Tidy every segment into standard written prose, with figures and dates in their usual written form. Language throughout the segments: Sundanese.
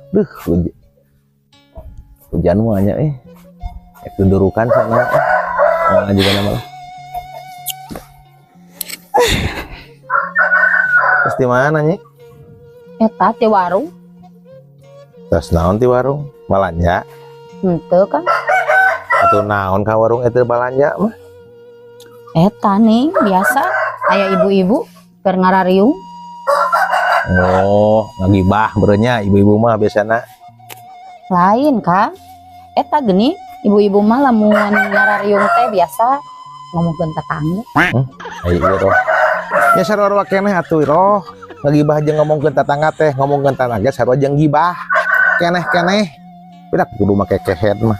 Duh, hujan mah nya eh. Ek dudurukan sama eh. Nah, juga nama lah. Terus di mana nyi? Eta ti warung. Terus naon ti warung? Balanja? Henteu kan. Atau naon ka warung eta balanja mah? Eta nih biasa aya ibu-ibu keur ngarariung. Oh, ngagibah berenya ibu-ibu mah biasana. Lain kan? Eta geni ibu-ibu mah lamun ngarariung teh biasa ngomongkeun tetangga. Ai ieu roh. Ya sarua keneh atuh roh. Ngagibah jeung ngomongkeun tetangga teh, ngomongkeun tetangga sarua jeung gibah. Keneh-keneh. Beda kudu make kehed mah.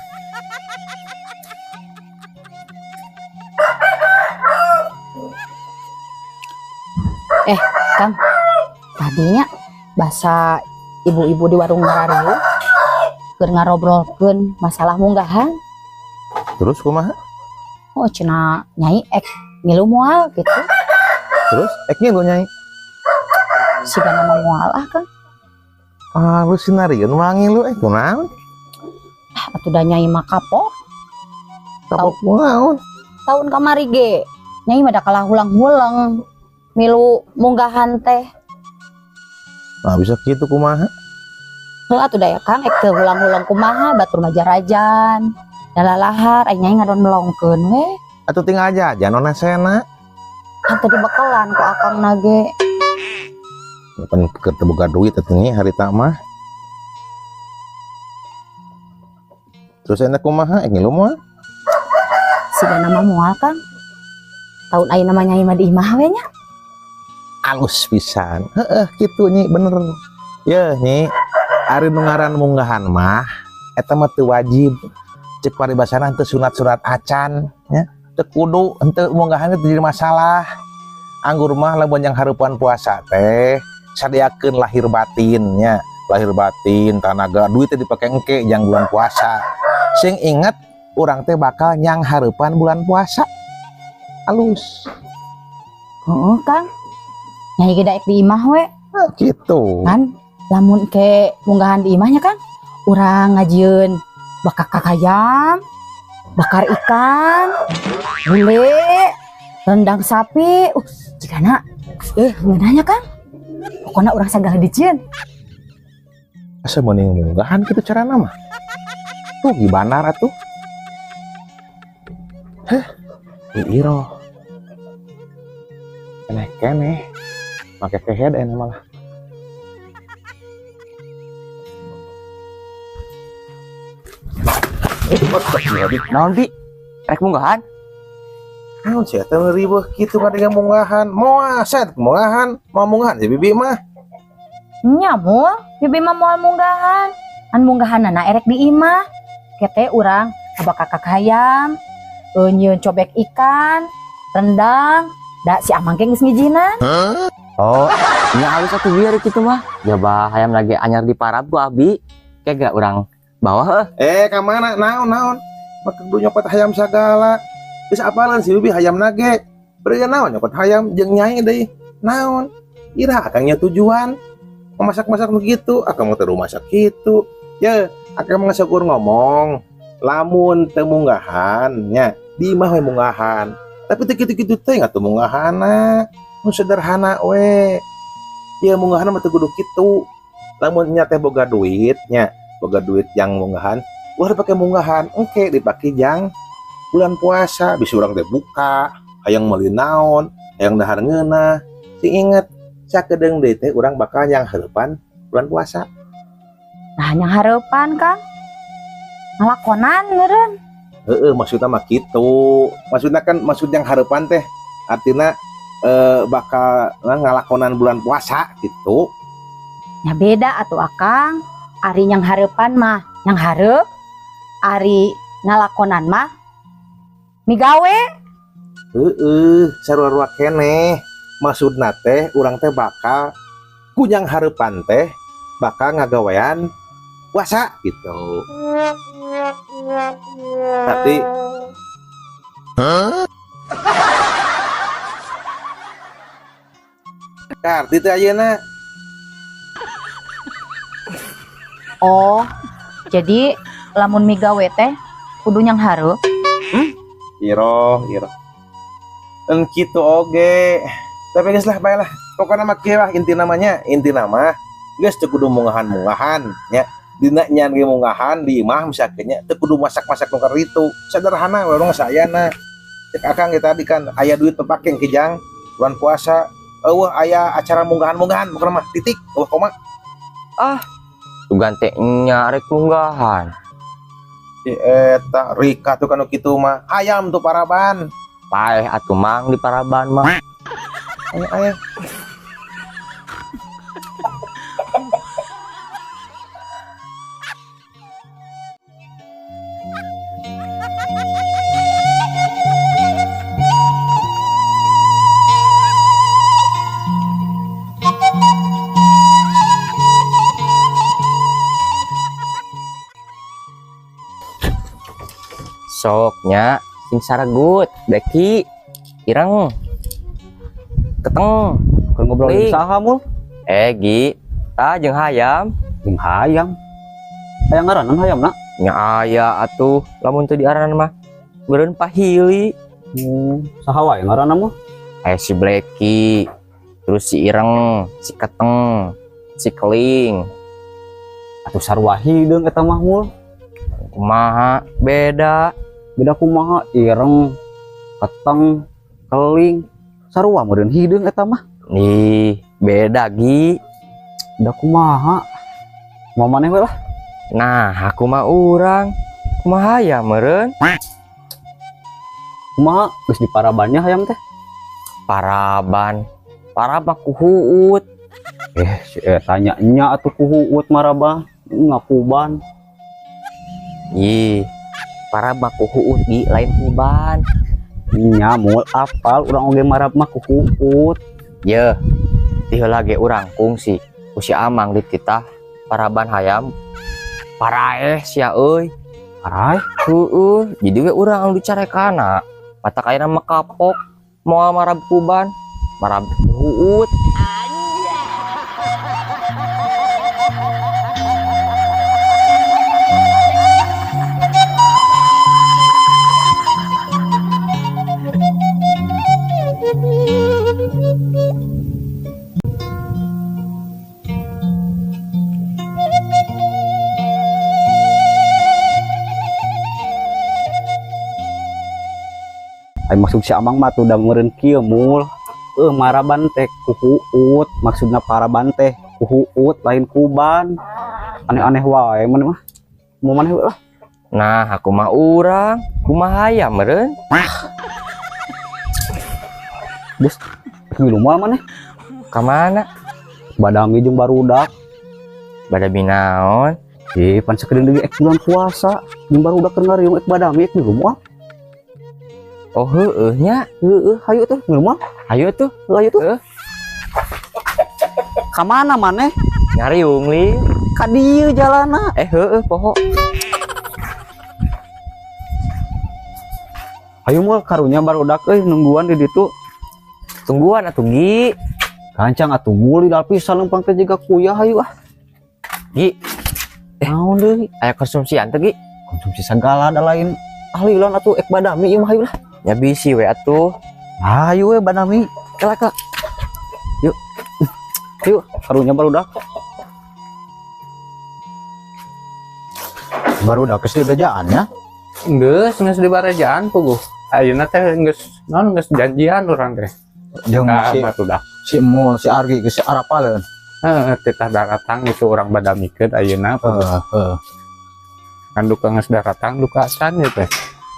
Kang, tadinya bahasa ibu-ibu di warung ngarariung keur ngarobrolkeun masalah munggahan. Terus kumaha? Oh, cenah nyai ek ngilu moal gitu. Terus ek ngilu nyai? Siga nama moal ah, Kang. Ah, lu sinarieun mah ngilu kunaon? Ah, atuh da nyai mah kapok. Kapok kunaon? Tahun kamari ge nyai mah da kalah hulang-hulang milu munggahan teh. Nah, bisa kitu kumaha? Heuh atuh da ya Kang, ek teu hulang-hulang kumaha batur mah jarajan. Dalalahar ai nyai ngadon melongkeun we. Atuh tinggal jajan nona sena. Kan teu dibekalan ku akang nage. Pan keur teu boga duit atuh nya harita mah. Terus enak kumaha ek ngilu moal? Siga nama moal Kang. Tahun ayeuna mah nyai mah di imah we nya. Alus pisan. Heeh kitu nyi bener. Yeuh nyi, ari nu ngaran munggahan mah eta mah teu wajib. Cek paribasana teu sunat-sunat acan nya. Teu kudu henteu munggahan teu jadi masalah. Anggur mah lamun yang hareupan puasa teh sadiakeun lahir batin nya. Lahir batin, tanaga, duit teh dipake engke jang bulan puasa. Sing inget urang teh bakal nyang hareupan bulan puasa. Alus. Heeh Kang. Nyai ge daek di imah we. Nah, gitu. Kan lamun ke munggahan di imahnya kan urang ngajieun bakar kakayam, bakar ikan, gule, rendang sapi. Jigana ngeunahnya Kang. Pokona urang sagala dijieun. Asa mending munggahan kitu carana mah. Tuh gimana atuh? Heh, iroh. Keneh-keneh. Make kehed enak malah. Naon bi? Rek munggahan? Naon sih eta riweuh kitu kadang munggahan. Moal set munggahan, moal munggahan si bibi mah. Nya moal, bibi mah moal munggahan. An munggahanana erek di imah. Kete urang abak kakak hayam, nyieun cobek ikan, rendang, da si amang ge geus ngijinan. Hah? Oh, nya alus atuh bieu rek kitu mah. Jaba hayam lagi anyar di parab ku abi. Ke gak urang bawa heuh. Ka mana? Naon naon? Make kudu nyopot hayam sagala. Geus apalan si bibi hayam nage. Beureun naon nyopot hayam jeung nyai deui. Naon? Ira akang nya tujuan memasak-masak nu kitu, akang mah teu masak kitu. Ye, akang mah syukur ngomong lamun teu munggahan nya di imah we munggahan. Tapi teu kitu-kitu teh atuh munggahanna. Nu sederhana we. Ya munggahan mah teu kudu kitu. Lamun nya teh boga duit nya, boga duit yang munggahan, ulah dipake munggahan, engke dipake jang bulan puasa bisa urang teh buka, hayang meuli naon, hayang dahar ngeunah. Sing inget sakedeung deui teh urang bakal yang hareupan bulan puasa. Nah, yang hareupan Kang. Ngalakonan meureun. Heeh, maksudna mah kitu. Maksudna kan maksud yang hareupan teh artina bakal ngalakonan bulan puasa gitu. Ya beda atuh Akang. Ari yang hareupan mah yang hareup, ari ngalakonan mah migawe. Heeh, sarua-rua keneh. Maksudna teh urang teh bakal kunyang hareupan teh bakal ngagawean puasa gitu. Tapi Hah? Karti teh ayeuna. Oh, jadi lamun migawe teh kudu nyanghareup. Iroh, iroh. En kitu oge. Tapi geus lah bae lah. Pokona mah kieu lah inti namanya, inti nama geus teu kudu munggahan-munggahan nya. Dina nyan ge munggahan di imah misalkan nya teu kudu masak-masak nu kitu. Sederhana we urang sayana. Cek akang ge tadi kan aya duit tepake kijang bulan puasa. Eueuh aya acara munggahan-munggahan pokona mah titik eueuh koma. Tugan teh nya rek munggahan. Si eta Rika tuh kanu kitu mah hayam tuh paraban. Paeh atuh mang di paraban mah. Ayo ayo. Soknya sing saragut, Beki, ireng, keteng, Keur ngobrol jeung Ling. saha mul? Gi, tah jeung hayam. Jeung hayam. Hayang ngaranan hayamna? Nya aya atuh, lamun teu diaranan mah beureun pahili. Saha wae ngaranna mah? Si Blacky, terus si Ireng, si Keteng, si Keling. Atuh sarua hideung eta mah mul. Kumaha beda? Beda kumaha ireng, keteng, keling, sarua meureun hideung eta mah. Nih, beda Gi. Beda kumaha? Mau maneh we lah. Nah, aku mah urang. Kumaha ya meureun? Kumaha geus diparabannya hayam teh? Paraban. Parabah ku huut. Si eta nya nya atuh ku huut marabah ngakuban. Ih, parabah ku huut di lain kuban. Nya mul apal urang oge marab mah ku huut. Yeuh, ti heula ge urang kungsi ku si Amang dititah paraban hayam. Paraeh sia euy. Paraeh? Heueuh, jadi we urang anu dicarekana. Matak ayeuna mah kapok moal marab kuban, marab ku huut. Ai maksud si Amang mah tuh udah meureun kieu mul. Maraban teh ku huut, maksudna paraban teh ku huut lain kuban. Aneh-aneh wae maneh mah. Mau maneh we lah. Nah, aku mah urang, kumaha ya meureun? Geus milu moal maneh? Ka mana? Badami jeung barudak. Badami naon? Pan sakedeung deui ek bulan puasa, jeung barudak keur ngariung ek badami ek milu moal. Oh heueuh nya. Heueuh, hayu tuh milu moal. Hayu tuh. Heuh, hayu tuh. Heueuh. Ka mana maneh? Ngariung li. Ka dieu jalanna. Heueuh poho. Hayu moal karunya barudak euy nungguan di ditu. Tungguan atuh Gi. Kancang atuh muli dal pisan lempang teh jiga kuyah hayu ah. Gi. Naon deui? Aya konsumsian teh Gi. Konsumsi segala da lain ahlilan atuh ek badami ieu mah hayu lah. Ya bisi we atuh. Hayu we badami. Kela kela. Yuk. Yuk, karunya barudak. Barudak geus dibejaan nya. Geus, geus dibarejaan puguh. Ayeuna teh geus naon geus janjian urang teh. Jeung Ka si barudak. si Mul, si Argi geus arapaleun. Heeh, titah daratang itu urang badamikeun ayeuna puguh. Heeh. Kan duka geus daratang duka acan ieu teh.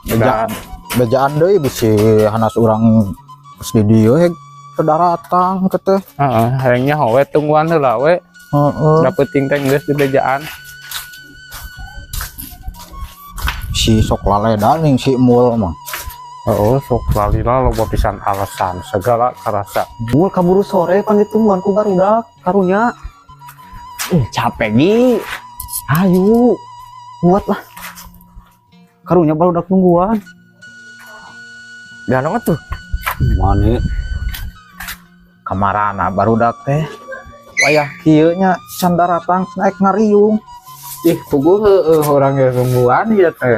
Bejaan, bejaan deui bisi hanas urang geus di dieu heg teu daratang ke teh. Heeh, hayang nyaho we tungguan heula we. Heeh. Da peuting teh geus dibejaan. Si sok laledan ning si Mul mah. Oh, sok lalila loba pisan alasan segala karasa. Mul kaburu sore pan ditungguan ku barudak karunya. Capek Gi. Ayo, buat lah. Karunya barudak nungguan. Ganong atuh. Mane Kamarana barudak teh. Wayah kieu nya can daratang naik ngariung. Ih, puguh heueuh urang ge nungguan ieu teh.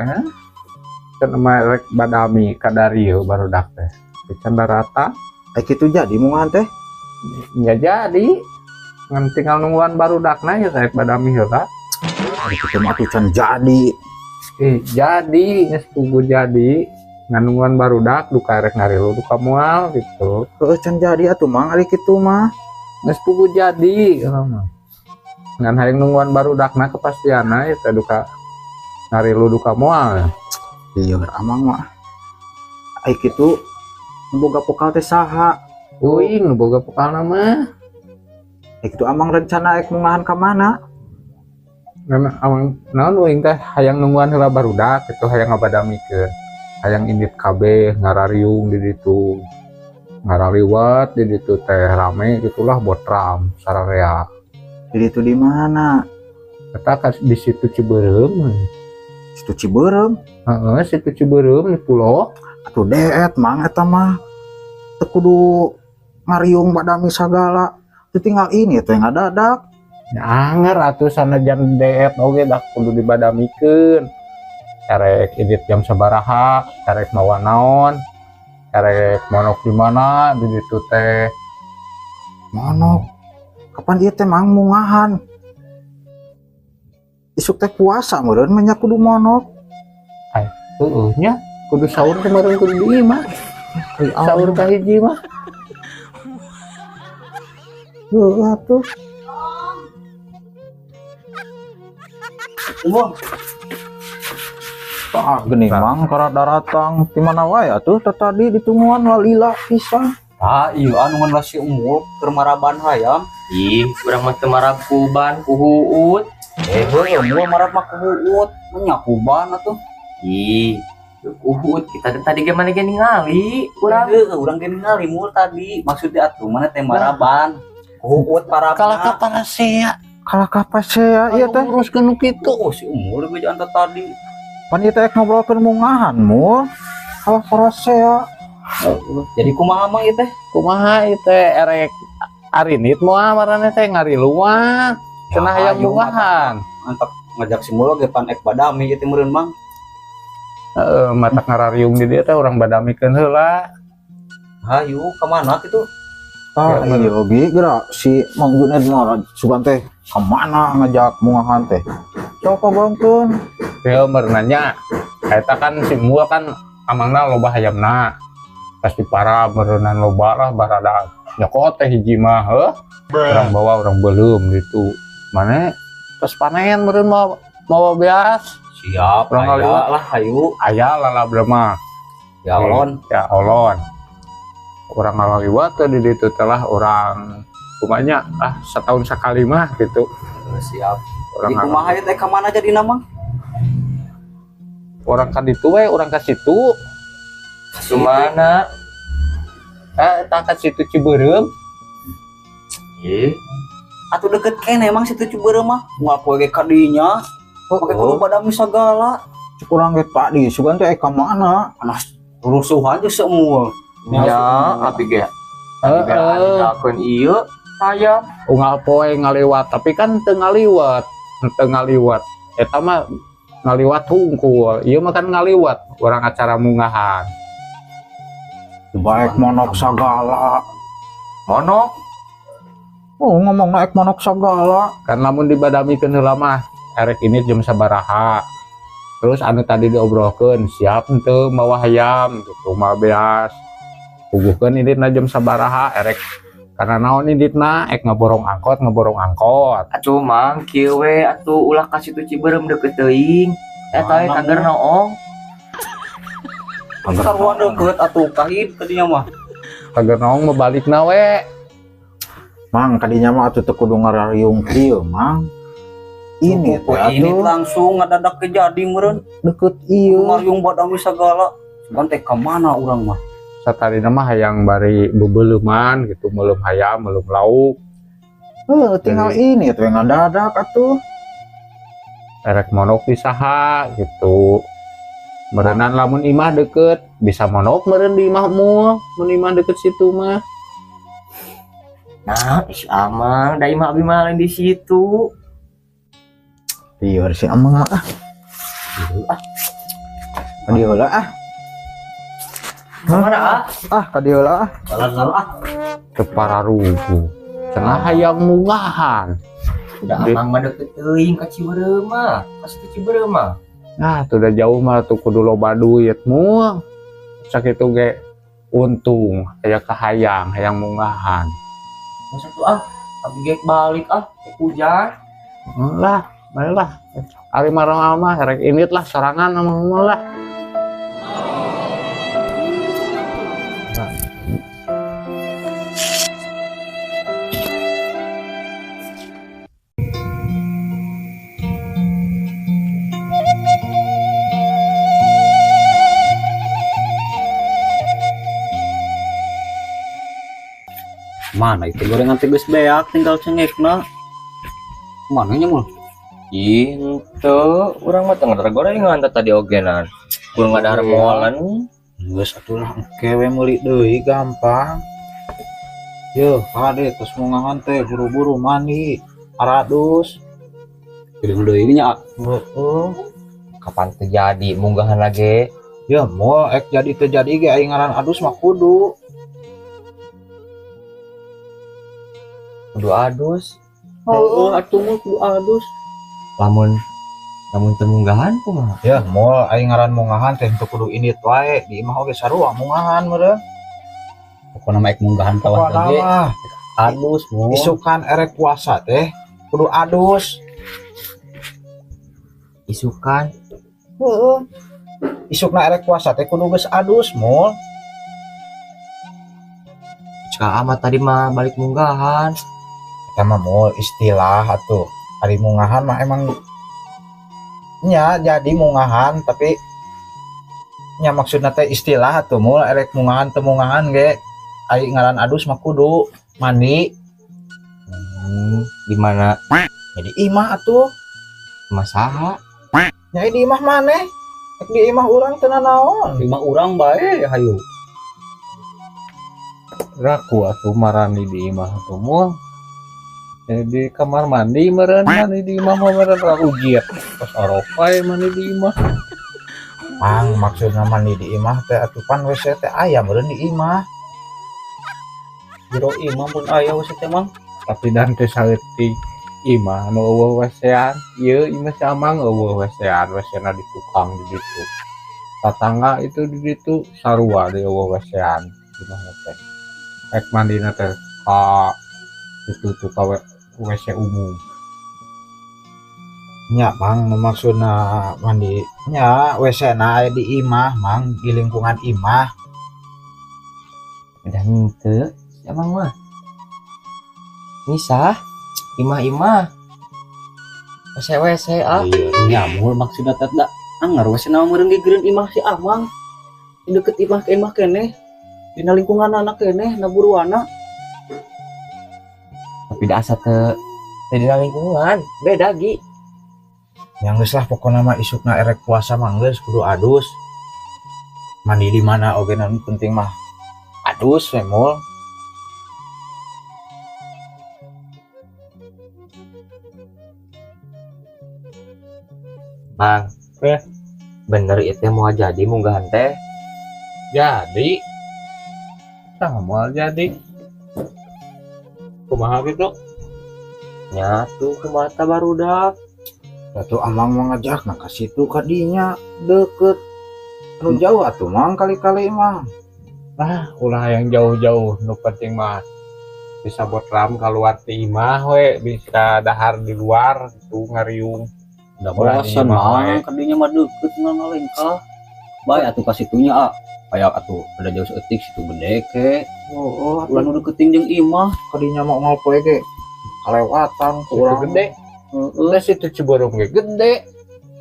Cenah mah rek badami ka darieu barudak teh. Can darata. Eh, kitu jadi mungahan teh? Ya jadi. Ngan tinggal nungguan barudakna ya rek badami heula. Ari kitu mah atuh can jadi. Eh, jadi geus puguh jadi. Ngan nungguan barudak duka rek ngarilu duka moal gitu. Heueuh, can jadi atuh, Mang, ari kitu mah. Geus puguh jadi urang mah. Ngan hayang nungguan barudakna kepastianna ya teh duka ngarilu duka moal. Iya, Amang mah. Ai kitu nu boga pokal teh saha? Uing nu boga pokalna mah. Ai kitu Amang rencana ek mungahan ka mana? Ngan amang naon uing teh hayang nungguan heula barudak gitu, hayang ngabadamikeun. Hayang indit kabeh ngarariung di ditu. Ngaraliwat di ditu teh rame gitulah, botram sararea. Di ditu di mana? Eta ka di situ Cibeureum. Situ Cibeureum. Heeh, situ Cibeureum di pulau. Atuh deet, Mang, eta mah. Teu kudu ngariung badami sagala. Teu tinggal ini teh ngadadak. Ya anger atuh sanajan deet oge dah kudu dibadamikeun. Erek indit jam sabaraha, erek mawa naon, erek monok di mana di ditu teh. Monok. Kapan ieu teh, Mang, mungahan? Isuk teh puasa meureun mah nya kudu monok. Heeh nya, kudu sahur kemarin kudu di imah. Sahur ka hiji mah. Heueuh atuh. Wah. Tah geuning, Mang, kara daratang di mana wae atuh tadi ditungguan lalila pisan. Ah, iya anu ngan si Umul keur maraban hayam. Ih, urang mah teu marab kuban ku huut. Eh, heueuh Umul marab mah ku huut, nya kuban atuh. Ih, ku huut kita teh tadi ge mana ge ningali urang. Heueuh, urang ge ningali Mul tadi. Maksudnya atuh mana teh maraban. Ku huut parabna. Kalah ka parasea. Kalah ka pasea ieu teh. Uruskeun nu kitu. Oh, si Umul bejaan teh tadi. Pan ieu teh ngobrolkeun mungahan, Mul. Kalah parasea. Jadi kumaha, Mang, ieu teh? Kumaha ieu teh, erek arinit moal marane teh ngariluan? Cenah hayang Ayo, mungahan. Mantap ngajak si Mul ge pan ek badami ieu teh meureun, Mang. Heeh, matak ngarariung di dieu teh urang badamikeun heula. Hayu ka mana kitu? Tah Ya, iya oge geura si Mang Junaid mah sugan teh ka mana ngajak mungahan teh. Sok obrolkeun. Ya merenanya eta kan si Mul kan amangna loba hayamna. Pasti para meureunan loba lah barada nyokot teh hiji mah heuh. Urang bawa urang beuleum gitu. Mane tos panen meureun mau mawa beas. Siap, Urang aya ngaliwat. Lah hayu. Aya lalabna mah. Ya olon. Ya olon. Urang ngaliwat teh di ditu teh lah urang kumanya ah setahun sekali mah gitu. Siap. Urang Di kumaha ieu teh ka mana jadina, Mang? Urang ka ditu we, urang ka situ. Sumana? Eh, eta ka situ Cibeureum. Ih, Atuh deket keneh emang situ Cibeureum mah. Moal poe ge ka dinya. Pake kudu badami sagala. Cek urang ge tadi sugan teh ka mana? Anas rusuhan jeung semul. Ya abi ge. Abi ge Heeh. ninggalkeun ieu hayam. Unggal poe ngaliwat, tapi kan teu ngaliwat, teu ngaliwat. Eta mah ngaliwat hungkul, ieu mah kan ngaliwat urang acara mungahan. Baik monok sagala. Monok? Oh, ngomong naik monok sagala. Kan lamun dibadamikeun heula mah erek ini jam sabaraha. Terus anu tadi diobrolkeun siap henteu mawa hayam gitu, mawa beas. Puguhkeun inditna jam sabaraha erek karena naon inditna ek ngaborong angkot, ngaborong angkot. Atuh Mang kieu we atuh ulah ka situ Cibeureum deukeut teuing. Eta we Mana, kager Mang? noong. Sarua deukeut atuh kahid tadinya mah. Kager noong mah balikna we. Mang, kadinya mah atuh teu kudu ngarariung kieu, Mang. Ini Cukup teh we, ini atuh langsung ngadadak ke jadi meureun. Deukeut ieu. Ngariung badami sagala. Sugan teh ka mana urang mah? Satadina mah hayang bari bebeleuman gitu, meuleum hayam, meuleum lauk. Heuh, tinggal ini tuh yang ngadadak atuh. Erek monok di saha gitu. Merenan lamun imah deket bisa monok meureun di imah mul, mun imah deket situ mah. Nah, ih Amang, da imah abi mah lain di situ. Lieur si Amang mah ah. Ah. Ka dieu heula ah. Kamana ah? Ah, ka dieu heula ah. Balan ah. Teu pararugu. Cenah hayang munggahan. Udah Amang mah deket teuing ka Cibeureum mah. Ka situ Cibeureum mah. Nah, tuh udah jauh mah tuh kudu loba duit mul. Sakitu ge untung aya kahayang, hayang munggahan. Masa tuh ah, abdi ge balik ah, hujan. Lah, baiklah. Ari marang mah rek indit lah sorangan sama mah lah. Mana itu gorengan teh geus beak tinggal cengekna. Mana nya mul? Ih, henteu, urang mah teu ngadar gorengan teh tadi ogenan. Kudu ngadahar moalan. Geus atuh lah engke we meuli deui gampang. Yeuh, kade tos mungahan teh buru-buru mandi. Aradus. Geudeung deui nya. Heeh. Kapan terjadi munggahan lagi? Ya moal ek jadi teu jadi ge aing ngaran adus mah kudu. Kudu adus. Heeh, atuh mah kudu adus. Lamun lamun teu munggahan kumaha? Ya moal aing ngaran munggahan teh teu kudu indit wae di imah oge sarua munggahan meureun. Pokona mah ek munggahan tawah Pokona ge mah adus mul. Isukan erek puasa teh kudu adus. Isukan. Heeh. Isukna erek puasa teh kudu geus adus mul. Cek amat tadi mah balik munggahan. Eta mah mul istilah atuh. Ari munggahan mah emang nya jadi munggahan tapi nya maksudna teh istilah atuh mul erek munggahan teu munggahan ge ari ngaran adus mah kudu mandi. Di mana? Jadi imah atuh. Imah saha? Nya di imah maneh. Rek di imah urang teu nanaon. Imah urang bae hayu. Raku atuh marani di imah atuh mul. Jadi kamar mandi meureun mandi di imah mah meureun rarujit. Pas oropai mandi di imah. Mang maksudna mandi di imah teh atuh pan WC teh aya meureun di imah. Jero imah pun aya WC teh mang. Tapi dan teh saeutik imah nu eueuh WC-an, ieu imah si Amang eueuh WC-an, WC-na di tukang di ditu. Tatangga itu di ditu sarua di eueuh WC-an imahna teh. Rek mandina teh ka itu tuh ka WC umum. Nya mang maksudna mandi nya WC na aya di imah mang di lingkungan imah. Udah henteu si Amang mah. Misah imah-imah. WC WC ah. Iya, nya mul maksudna teh da anger WC na meureun gigireun imah si Amang. Di deket imah ke imah keneh. Dina lingkungan anak keneh na buruana. Tapi da asa teu dina lingkungan, beda gi. Yang geus lah pokona mah isukna erek puasa mah geus kudu adus. Mandi di mana oge nu penting mah adus we mul. Mang, bener itu mau jadi munggahan teh? Jadi. Tah moal jadi. Kumaha gitu? Nyatu kumaha barudak. Atuh Amang mah ngajak nah ka situ ka dinya deket. Anu jauh atuh mang kali-kali mah. Nah, ulah yang jauh-jauh nu penting mah bisa botram keluar ti imah we, bisa dahar di luar tuh ngariung. Udah Ulah di bosan imah mah, wae. kadinya mah deket ngalengkah. Bae atuh ka situnya ah. Kayak atuh ada jauh seetik situ gede ke. Oh, ulah nu deketin jeung imah. Kadinya mau ngol poe ge kalewatan ku Situ urang. gede. Heeh. Teh situ Cibeureum ge gede.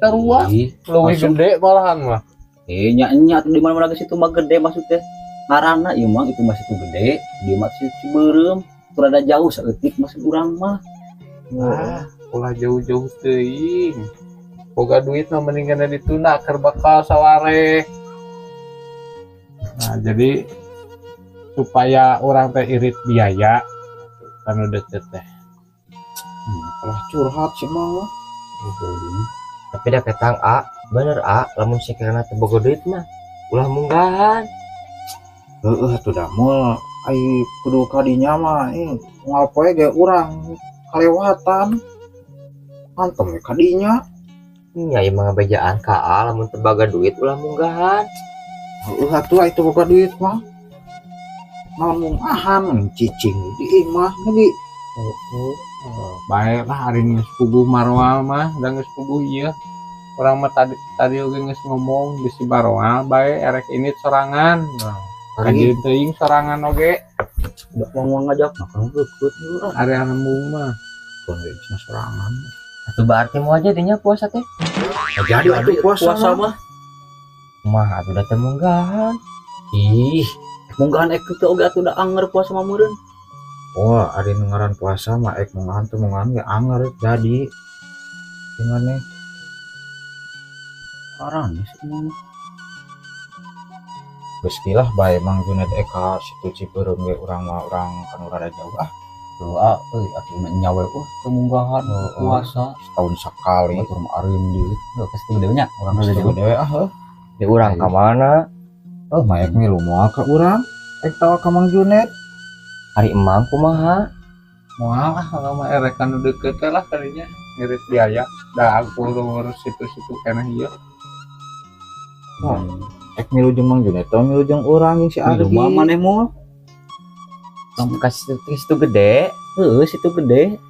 Sarua. Ih, Leuwih langsung. gede malahan mah. Nya nya atuh di mana-mana ke situ mah gede maksudnya. Ngaranna ieu mah itu mah situ gede, di mah situ Cibeureum. Teu rada jauh saeutik maksud urang mah. Ah, ulah jauh-jauh teuing. Boga duit mah mendingan ditunda keur bakal saware. Nah, jadi supaya orang teh irit biaya kanu deket teh. Ulah curhat sih mah. Tapi dah ketang A, bener A, lamun sekiranya teu boga duit mah ulah munggahan. Heeh atuh da Mul, ai kudu kadinya mah ih unggal poe ge urang kalewatan. Antem we kadinya. Nya ieu mah ngabejaan ka A, lamun teu boga duit ulah munggahan. Heeh atuh ai teu boga duit mah. Naon munggahan cicing di imah lagi. Heeh. Bae lah, ari geus puguh maroal mah, da geus puguh ieu. Urang mah tadi tadi oge geus ngomong bisi baroal bae erek ini sorangan. Nah, Ari kajeun teuing sorangan oge. Udah mau ngajak nah kan geukeuh ah. Ari embung mah. Pun we cenah sorangan. Atuh berarti mau aja dinya puasa teh. Jadi atuh puasa puasa mah. Mah. Mah atuh da teu munggahan. Ih, munggahan ek teu oge atuh da anger puasa mah meureun. Oh, ari nu ngaran puasa mah ek munggahan teu munggahan ge anger jadi. Gimana? Parah sih mah. Geus lah bae Mang Junet eka situ Cibeureum ge urang mah urang kan rada jauh ah. Tuh ah, euy atuh mah nyawe wah teu munggahan puasa. Setahun sekali. Batur mah areun di heuh ka situ gede nya urang rada Situ jauh. Gede ah heuh. Di urang ka mana? Oh, mah ek milu moal ka urang. Ek tawa ka Mang Junet. Ari emang kumaha? Moal ah, kalau mah erek anu deukeut teh lah kadinya ngirit biaya. Da aku ngurus situ-situ keneh ieu. Oh. Ek milu jeung Mang Junet teh milu jeung urang jeung si Milu Ardi. mah maneh moal. Kamu ka situ, situ gede. Heuh, situ gede.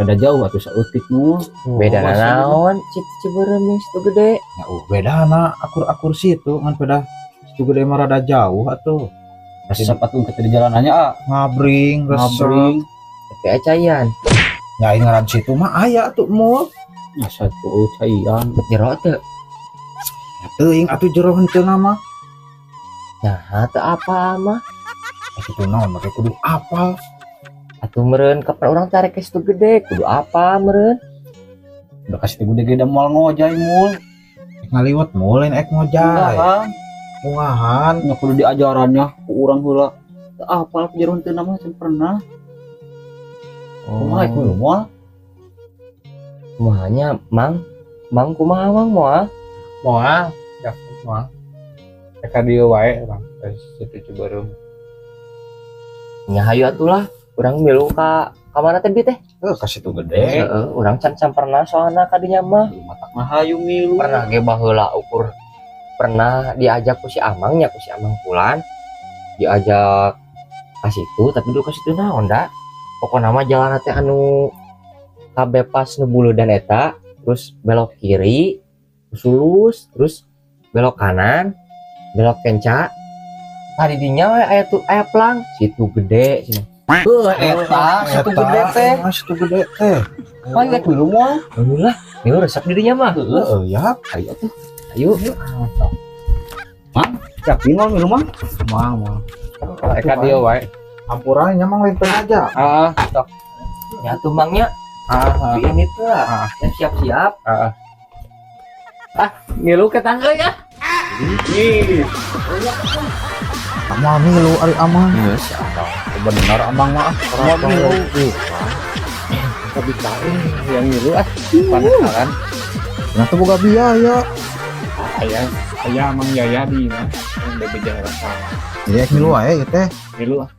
Rada jauh atuh saeutik mah. Beda Oh, naon situ Cibeureum jeung situ gede? Ya, bedana akur-akur situ ngan beda situ gede mah rada jauh atuh. Resep atuh ke di jalanannya ah. Ngabring, resep. Ngabring. Tapi acayan. Nya ngaran situ mah aya atuh mul. Masa tuh caian. Jero teu? Ya teuing atuh jero henteu mah. Nah, teu apa mah? Situ naon make kudu apal. Atuh meureun kapan urang tarik ke situ gede, kudu apa meureun? Udah kasih gede gede moal ngojay mul. Ek ngaliwet mul lain ek ngojay. Munggahan. Munggahan. Nya kudu diajarannya ku urang heula. Teu apal jero henteu mah can pernah. Kumaha ek milu moal? Kumahanya, Mang? Mang kumaha Mang moal? Moal, ya moal. Ek ka dieu wae urang ka situ Cibeureum. Nya hayu atuh lah, urang milu ka mana teh bi teh? Heuh ka situ gede. Heeh, urang can can pernah soalna ka dinya mah. Matak mah hayu milu. Pernah ge baheula ukur pernah diajak ku si Amang nya, ku si Amang Pulan diajak ka situ, tapi dulu ka situ naon da pokokna mah jalan teh anu kabeh pas nu buludan eta, terus belok kiri terus lurus, terus belok kanan, belok kenca, tadi dinya we aya tuh aya plang situ gede cenah. Heuh eta situ gede teh. Mah situ gede teh. Hayu ek milu moal. Alhamdulillah milu resep di dinya mah. Heeh ya. Hayu atuh. Ayo. Yakin moal milu mah? Moal moal. Ek ka dieu wae. Hampura nya mang lain aja. Ah, sok. Ya tuh mangnya. Ah, ah. Ini tuh lah. Ah. Ya, siap-siap. Ah. Ah, ngilu ke tangga ya. Ih, Moal milu ari amang. Geus amang. Bener amang mah. Moal milu. Tapi yang ngilu ah, penasaran. Nah teu boga biaya. Ayah, ayah Mang Yaya di mah, yang bebeja rasa. Jadi ek milu wae ieu teh. Ngilu ah.